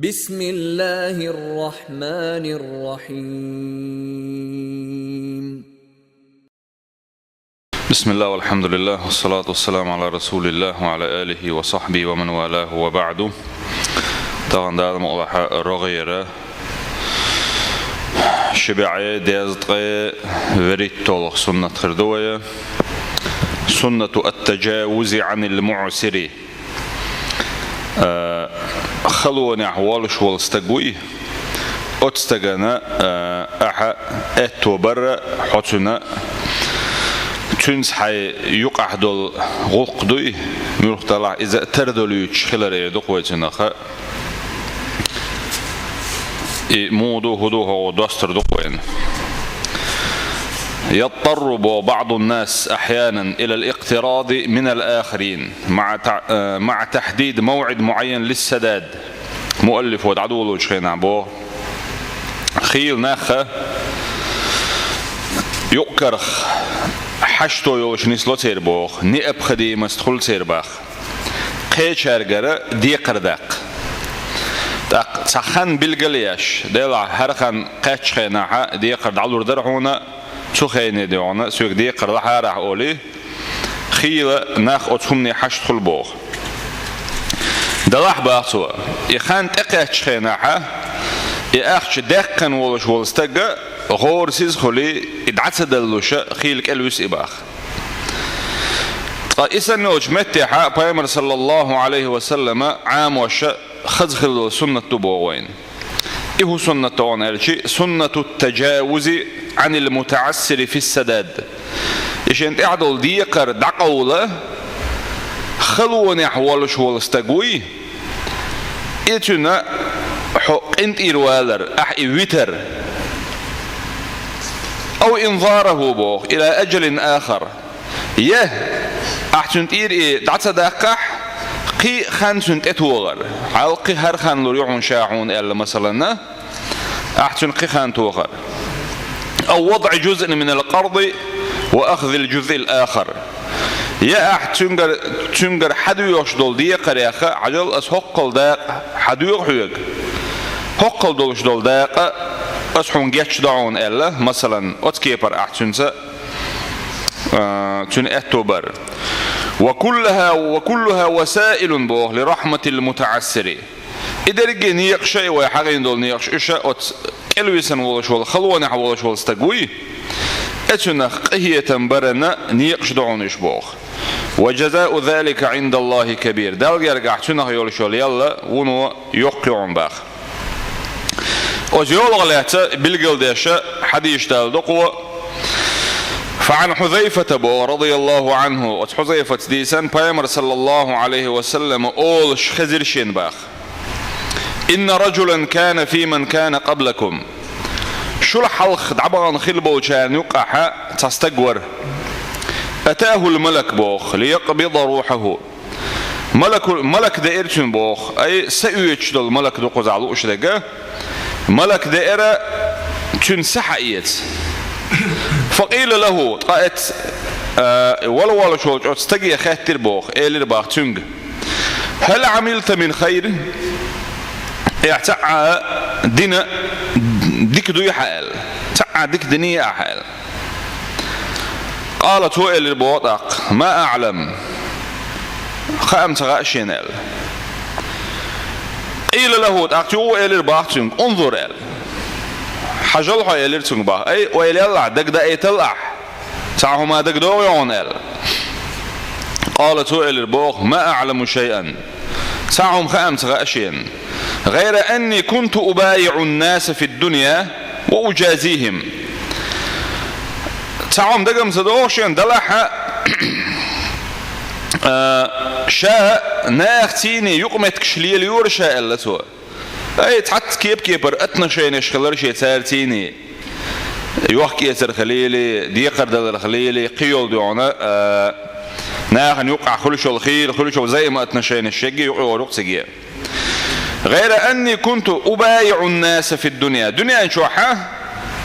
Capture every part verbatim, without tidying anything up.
بسم الله الرحمن الرحيم. بسم الله والحمد لله والصلاة والسلام على رسول الله وعلى آله وصحبه ومن والاه وبعد. Тахана Дала мукъалахь рогӀера ши бӀаьи дезткъе вуьрхӀитталгӀа суннат хир ду вай. سنة التجاوز عن المعسر. Э, халонехь волуш волу стаг вуй, оцу стагана, э, ахьа аьтто бара хьо цуьнан, цуьнца хьайн юкъахь долу гӀуллакх дуй, муьлхха делахь иза тардолуьйтуш хилар эр ду-кх вай цунах. И муха ду, хӀун ду хӀокхо достур ду-кх вайна. يضطر بعض الناس أحيانا إلى الاقتراض من الآخرين مع تع-، مع تحديد موعد معين للسداد. Муаллифо дӀадолучу хенахь боху, хийла нах юкъ-карах хьашто йолуш нисло церан боху, необходимость хуьлу церан боху кхечаьргара декхар даккха. ТӀаккха цхьа хан билгал а еш, делахь хӀара хан кхаьччу хенахь декхар дӀалур дара хьуна, цу хене дуьйна соьга декхар лахьара ахь олий, хийла нах оцу хӀумане хьашт хуьлу боху. Делахь, боху цо, и хан тӀекхаьччу хенахь, и ахча даьккхина волуш волу стаг гӀорасиз а хуьлий, и дӀа ца даллуш хийла кӀел вуьсу и боху. Ткъа и санна йолчу меттехь Пайхамар, саллаллаху Ӏалайхи ва саллама, Ӏамош хаза хилла долу суннат ду боху вайна. И хӀун суннат ду аьлча, سنة التجاوز عن المتعسر في السداد. И шен тӀехь долу декхар дӀакъовла, халонехь волуш волу стаг вуй, и цуьнан хьо къинтӀера валар, ахь и витар. أو إنظاره боху إلى أجل آخر. Я, ахь цуьнан тӀера и дӀа ца даккхахь, кхин а хан цуьнан тӀетохар. Хьал кхин хӀара хан лур ю хьуна ша хьуна аьлла, масалан, ахь цуьнан кхин хан тохар. أو وضع جزء من القرض وأخذ الجزء الآخر. Я ахь цуьнгара, цуьнгара хьадоьхуш долу декхарех, хьажал, ас хӀоккхул дакъа хьадоьху хьоьга. ХӀоккхул долуш долу дакъа ас хьуна гечдо хьуна аьлла, масалан, оцу кепара ахь цуьнца а, цуьнан аьтто бар. وكلها، وكلها وسائل боху لرحمة المتعسر. И дерриге некъаш а, и вай хьахийна долу некъаш, уьш а оцу кӀелвисина волуш волу, халонехь волуш волу стаг вуй, и цуьнах къинхетам баран некъаш ду хьуна уьш боху. وجزاء ذلك عند الله كبير. Далла гергахь цуьнах йолуш йолу ял вуно йоккха ю хьуна боху. Оцу йолах лаьцна билгалдеш хьадисаш даладо кхо. فعن حذيفة боху, رضي الله عنه, оцу Хьузайфаца дийцина, Пайхамар, саллаллаху Ӏалайхи ва саллама, олуш хезира шена боху: إن رجلا كان في من كان قبلكم. Шул хьалха дӀабахана хилла болчарна юккъехь цхьа стаг вара. أتاه الملك боху, ليقبض روحه. Малаку-, малак деара цуьнан боху, ай, са оьцуш долу малак ду кхузахь лууш дерг. Малак деара цуьнан са хьаэца. فقيل له, ткъа эц-, а, вала волуш волчу оцу стаге хаьттира боху, элира боху цуьнга: هل عملت من خير؟ Эхь, цхьа а дина дика дуй хьан аьлла? Цхьа а дика диний ахь аьлла? قال, цо элира боху тӀаккха: ما أعلم. Хаам ца хаьа шена аьлла. قيل له, тӀаккха цо элира боху цуьнга: انظر аьлла. Хьажал хьо, элира цуьнга боху. Ай, ойла ял ахь, дагадаийтал ахь. Цхьа хӀума дагадогӀий хьуна аьлла. قال, цо элира боху: ما أعلم شيئا. Цхьа хӀума хаам ца хаьа шена. غير أني كنت أبايع الناس في الدنيا وأجازيهم. Цхьа хӀума дагам ца догӀу шена, делахь а, а, ша нахаца юкъаметтигаш лелайора ша, аьлла цо. Ай, цхьацца кеп-кепара отношенеш хилар шен цаьрца. Йохк-эцар хилийла, декхар далар хилийла, кхин йолу дуьхьал, а, нахана юккъехь хуьлуш йолу хийла, хуьлуш йолу взаимоотношенеш шегге юкъа йогӀур ю-кх цига. غير أني كنت أبايع الناس في الدنيا. Дуьнен чохь,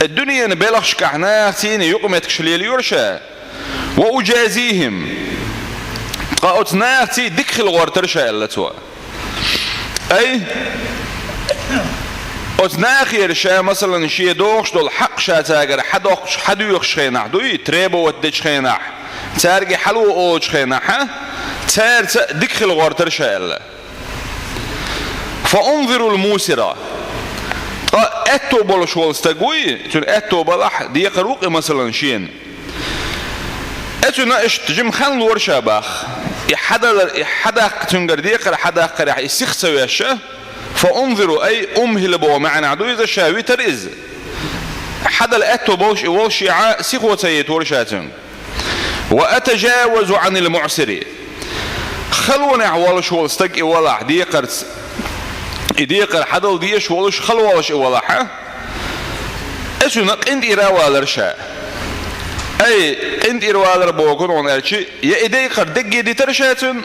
э, дуьненан белхашкахь нахаца юкъаметтигаш лелайора ша. وأجازيهم. Ткъа оцу нахаца дика хила гӀортара ша, аьлла цо. Ай, Оцу нахера ша, масалан, шен догӀуш долу хьакъ ша цаьргара хьадоккхуш, хьадоьхуш хенахь дуй, требовать дечу хенахь, цаьрга хьало олучу хенахь, цаьрца дика хила гӀортара ша аьлла. Фа унзирул мусира. Ткъа аьтто болуш волу стаг вуй, цуьнан аьтто балахь, декхар ву-кх и, масалан, шена. Оцунна иштта жима хан лора ша боху. И хьадалар, и хьадаккха, цуьнгара декхар хьадаккхарехь и сиха ца веш, фа унзиру, ай умхӀила боху маьӀна ду иза, ша витара иза. Хьадала аьтто болуш и волушехь, сихо ца йитора ша цуьнга. Ва атажавазу Ӏанил муӀсири. Халонехь волуш волу стаг и валахь декхарца, и декхар хьадала дезаш волуш, хала волуш и валахь, оцунна къинтӀера а валара ша. Ай, къинтӀера валар бохург хӀун аьлча, я и декхар дерриге дитара ша цуьнан,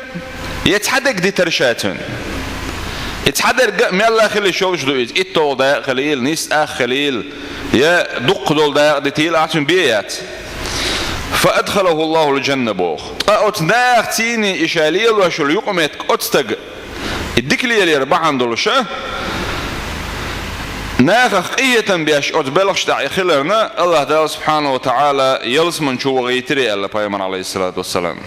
я цхьа дерг дитара ша цуьнан. И цхьа дерг а мелла а хила йиш йолуш ду иза, итталгӀа дакъа хилийла, нисса ах хилийла, я дуккха долу дакъа дитийла, ахь цуьнан бен яц. Фа адхалаху Аллахул джанна боху. Ткъа оцу нахаца и ша лелош йолу юкъаметтиг оцу стага и дика лелор бахьана долуш, нахах къинхетам беш оцу белхаш тӀехь и хиларна, Аллахь Дала субхьанаху ва таӀала ялсамани чу вахийтира аьлла пайхамар, Ӏалайхиссалату вассалам.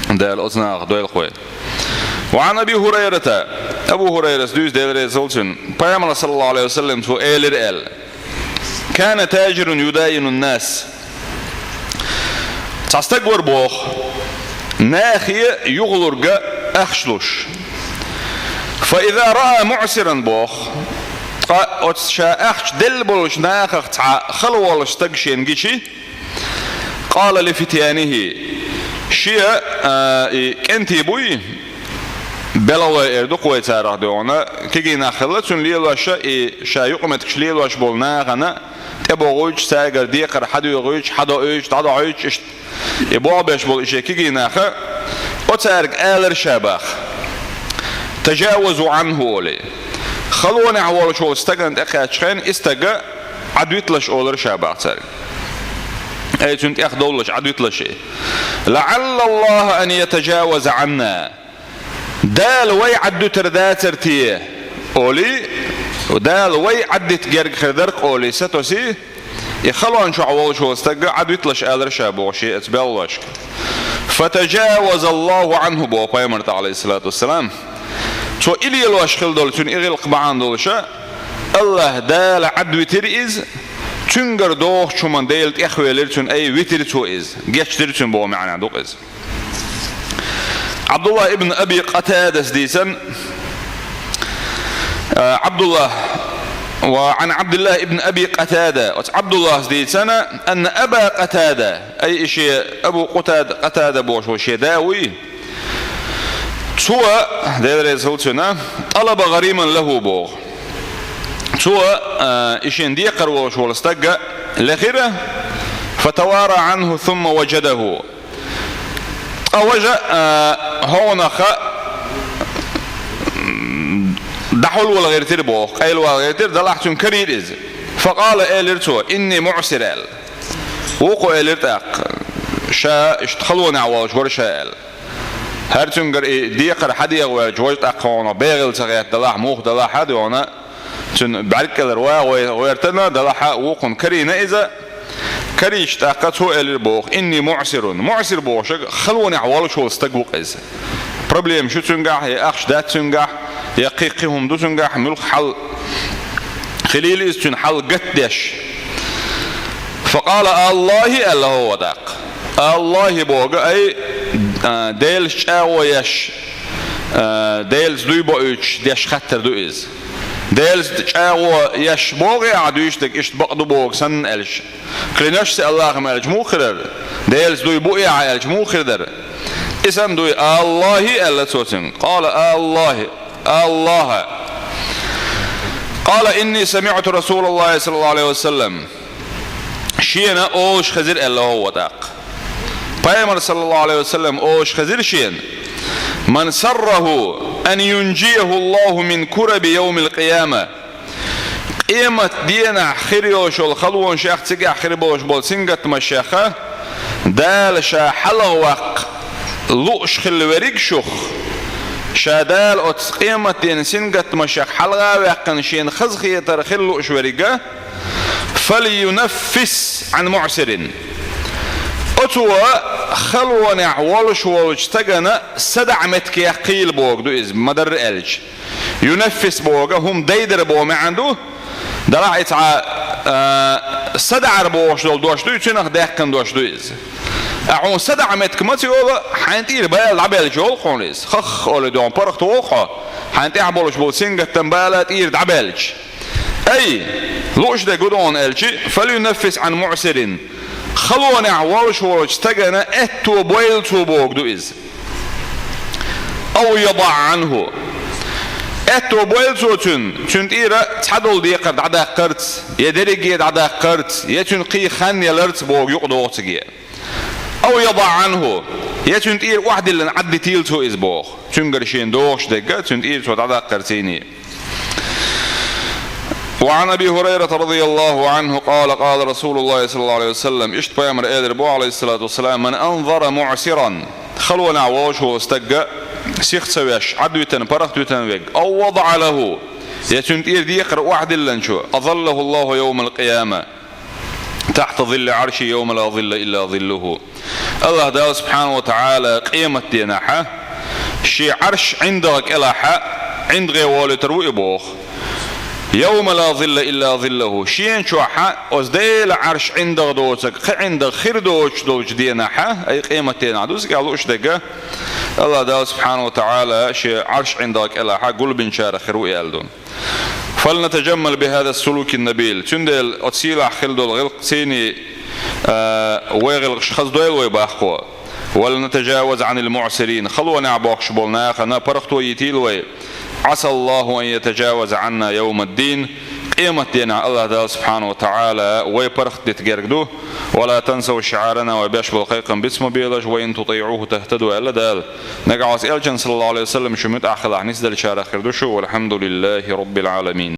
Дала оцу нахах дойла вай. Ва Ӏан Аби ХӀурайрата, Абу ХӀурайрас дуьйцу, Дела реза хуьлда цунна, пайхамар, саллаллаху Ӏалайхи ва саллам, цо элира аьлла: «Кана таджирун юдайинун нас». Цхьа стаг вара боху, нахе юхалург ахча луш. «Фа иза раа муӀсиран», боху, ткъа оцу ша ахча делла болчу нахах цхьа хала волуш стаг шена гичи, «къала ли фитянихи», шен, а, и кӀентий буй, белхалой эр ду-кх вай царах дуьйна, кегий нах хилла цуьнан лелош, и ша юкъаметтигаш лелош болу нахана тӀебогӀуьйтуш, цаьргара декхар хьадоьгӀуьйтуш, хьадоуьйтуш, дӀадохьуьйтуш, иштта и болх беш болу и шен кегий нах, оцаьрга алара ша боху: «Тажавазу Ӏанху», олий. Халонехь волуш волу стагана тӀекхаьчча хенахь, и стаг Ӏадвитлаш олура ша боху цаьрга. Ай, цуьнан тӀех довлалаш, Ӏадвитлаш и. «ЛаӀалла Аллаха ан ятажаваза Ӏанна». Дала вай Ӏадвитар дацара те, олий, Дала вай Ӏадвита герга хир дара-кх, олий, сатосий, и халонехь волуш волу стаг Ӏадвитлаш алара ша боху шен оцу белхалошка. «Фатажаваза Аллаху Ӏанху», боху пайхамар тӀе, Ӏалайхиссалату вассалам. Цо и лелош хилла долу, цуьнан и гӀиллакх бахьана долуш, Аллахь Дала Ӏадвитира иза, цуьнгара догӀучу хӀуманна Дела тӀехвелира цуьнан, ай, витира цо иза, гечдира цуьнан боху маьӀна ду-кх иза. Ӏабдуллах ибн Аби Къатадас дийцина, а, Ӏабдуллах, ва Ӏан Ӏабдиллах ибн Аби Къатада, оцу Ӏабдуллахас дийцина, анна Аба Къатада, ай, и шен Абу Къатада, Къатада бохуш волу шен да вуй, цо, Дела реза хуьлда цунна, «тӀалаба гӀариман лаху», боху. Цо, а, и шен декхар волуш волу стаг лехира, «фатавара Ӏанху сумма важадаху». Ткъа важа, а, хӀокхунах, м, дӀахьулвала гӀертира боху, къайлавала гӀертира, делахь цуьнга карийра иза. «Факъала», элира цо, «инни муӀсир», аьлла. Вукхо элира тӀаккха, ша иштта халонехь волуш вара ша аьлла. ХӀара цуьнгара и декхар хьадегӀа ваьлча, важа тӀаккха хӀокхунах бегӀийла ца гӀерта делахь, муха делахь а дуьйна, цуьнан бӀаьрг кӀелара ван гӀой-, гӀоьртина, делахь а вукхунна карийна иза. Карийча тӀаккха цо элира боху: «Инни муӀсирун». МуӀсир бохург халонехь волуш волу стаг ву-кх иза. Проблемаш ю цуьнгахь, я ахча дац цуьнгахь, я кхин-кхин хӀума ду цуьнгахь, муьлхха хьал хилийла иза, цуьнан хьал гатдеш. «Факъала Аллахи», аьлла хӀокхо тӀаккха. «Аллахи» боху, ай, а, Делаца чӀагӀо еш, а, Делаца дуй боуьйтуш деш хаттар ду иза. Делаца чӀагӀо еш боху ахь дуьйцург, иштта бакъ ду бохург санна аьлча, «клянёшься Аллахом» аьлча муха хир дара? «Делаца дуй бу ахь» аьлча муха хир дара? И санна дуй, «Аллахи», аьлла цо цуьнга. «Къала Аллахи, Аллаха». «Къала инни самиӀту Расулаллахи саллаллаху Ӏалайхи ва саллам». Шена олуш хезира аьлла хӀокхо тӀаккха. Пайхамар, саллаллаху Ӏалайхи ва саллам, олуш хезира шена: «Ман сарраху ан юнджияху Аллаху мин кураби явмил къияма». Къемат денахь хир йолуш йолу халонех, цигахь хир болуш болу сингаттамашех Дала ша хьалхаваккха лууш хилла верг шух, Ша Дала оцу къематдийнан сингаттамашех хьалха а ваьккхина шена хазахетар хила лууш верг, «فلينفس عن معسر». Оцо халонехь волуш волчу стагана садаӀа меттиг яккхийла бохург ду иза, ма-дарра аьлча. «Юнаффис» бохург хӀума дайдар боху маьӀна ду, делахь и цхьа, а, садаӀар бохуш долу дош дуй, цуьнах даьккхина дош ду иза. Ткъа хьуна садаӀа меттиг ма ца йолу, хьайн тӀера бала дӀабаьлча йолу хьуна иза. Хах, олий дуьйна, паргӀат волу хьо, хьайн тӀехь болуш болу сингаттам, бала тӀера дӀабаьлча. Ай, лууш дерг хӀун ду аьлча, «فلينفس عن معسر». Халонехь волуш волчу стагана аьтто бойла цо бохург ду иза. «أو يضع عنه». Аьтто бойла цо цуьнан, цуьнан тӀера цхьадолу декхар дӀадаккхарца, я дерриге дӀадаккхарца, я цуьнан кхин хан яларца бохург юкъадогӀу цига. «أو يضع عنه», я цуьнан тӀера охьадиллина Ӏаддитийла цо иза боху. Цуьнгара шена догӀуш дерг, цуьнан тӀера цо дӀадаккхарций. وعن أبي هريرة رضي الله عنه قال: قال رسول الله صلى الله عليه وسلم. Иштта пайхамар элира боху, عليه الصلاة والسلام: «من أنظر معسرا». Халонехь волуш волу стаг сих ца веш, Ӏадвитина, паргӀатвитина верг, «أو وضع له», я цуьнан тӀера декхар охьадиллинчо, «أظله الله يوم القيامة تحت ظل عرشه يوم لا ظل إلا ظله». АллахӀ Дала, субхьанаху ва таӀала, къематдийнахь шен Ӏарш ӀиндагӀ кӀелахь ӀиндагӀе волуьйтур ву и боху. «يوم لا ظل إلا ظله». Шена чохь оцу Делан Ӏарш ӀиндагӀ доцург кхин ӀиндагӀ хир доцуш долчу дийнахь, ай къематдийнахь ду цига лууш дерг, АллахӀ Дала, субхьанаху ва таӀала, шен Ӏарш ӀиндагӀ кӀелахь гулбинчарах хир ву и аьлла ду. «فلنتجمل بهذا السلوك النبيل». Цундела оцу сийлахь хила долу гӀиллакхций, а, вай гӀиллакхаш хаза дойла вай баккхий. «ولنتجاوز عن المعسرين». Халонехь бохкуш болу нахана паргӀато йитийла вай. «عسى الله أن يتجاوز عنا يوم الدين». Къематдийнахь АллахӀ Дала, субхьанаху ва таӀала, вай паргӀат дита герга ду. «ولا تنسوا شعارنا», вай беш болу кхайкхам биц ма белаш, «وإن تطيعوه تهتدوا», аьлла Дала. Нагахь оцу Элчан, саллаллаху Ӏалайхи ва саллам, шу муьтӀахь хилахь, нисделлачарах хир ду шу. «والحمد لله رب العالمين».